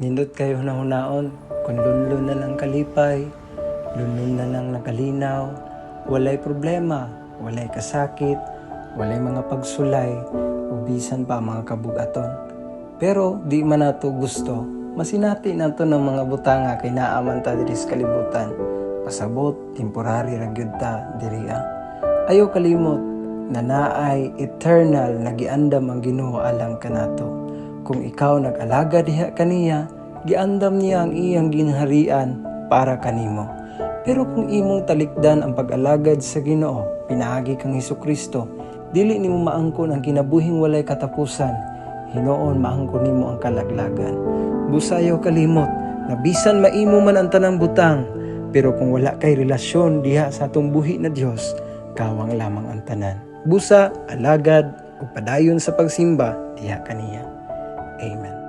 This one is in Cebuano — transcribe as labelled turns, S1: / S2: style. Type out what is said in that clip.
S1: Nindot kaayo hunahunaon, kung lunlun na lang kalipay, lunlun na lang nakalinaw, walay problema, walay kasakit, walay mga pagsulay, ug bisan pa mga kabugaton. Pero di man nato gusto, masinati nato ng mga butanga kay naa man ta diri sa kalibutan. Pasabot, temporary ra gyud ta diri ah. Ayaw kalimot na naay eternal na giandam ang Ginoo alang kanato. Kung ikaw nag-alaga diha kaniya, giandam niya ang iyang ginharian para kanimo. Pero kung imong talikdan ang pag-alagad sa Ginoo, pinaagi kang Hesukristo, dili nimo maangkon ang kinabuhing walay katapusan, hinuon maangkon nimo ang kalaglagan. Busa ayaw kalimot, na bisan maimo man ang tanang butang, pero kung wala kay relasyon diha sa atong buhi na Dios, kawang lamang ang tanan. Busa, alagad, ug padayon sa pagsimba diha kaniya. Amen.